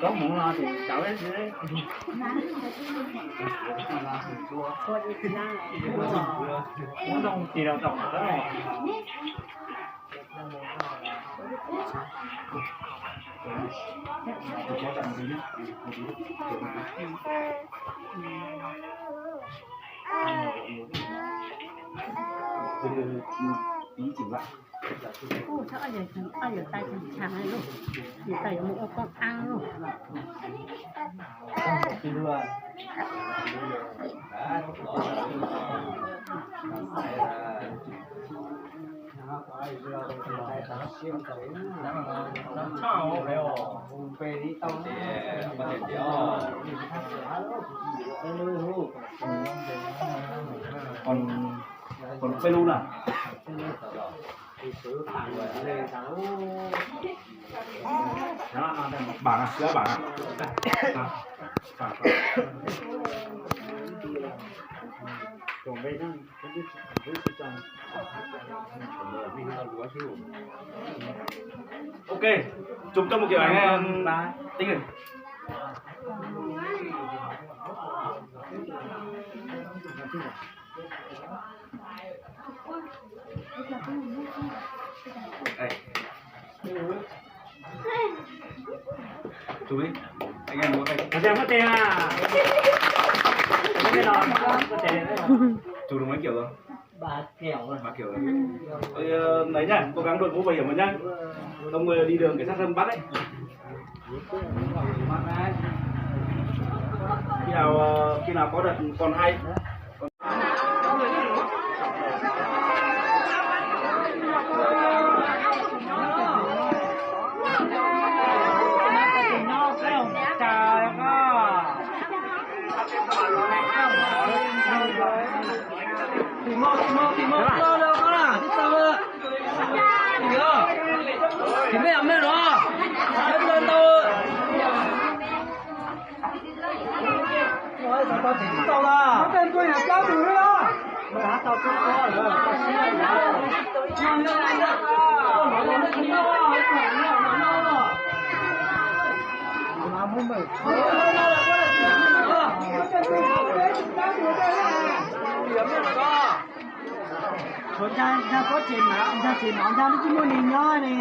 Koob hmoov no ces cawv xwb. Muab ntoo tis rau tom qab. Ub, txhob ob yawg, ob yawg tais tshee tshee lauj, niam tais yuav mus ua poj ab lauj. Còn, còn pê lu nào? Bảng à, cứ bảng à? À, bảng, bảng. Ok, chụp cho một kiểu ảnh, ờ, tính hình. Đây. Chụp đi. Anh em có tay. Có tay, có tay à. Có tay rồi, có tay. Chụp được mấy kiểu rồi? Ba kiểu rồi. Ba kiểu rồi. Ôi, ờ, đấy nhá, cố gắng đội mũ bảo hiểm vào nhá. Không người đi đường cảnh sát giao thông bắt đấy. Khi nào, ờ, khi nào có đợt còn hay. Tshuav ncaj, ncaj pob tsev no, ncaj tsev no, ncaj lub tsis muaj neeg nyob ne.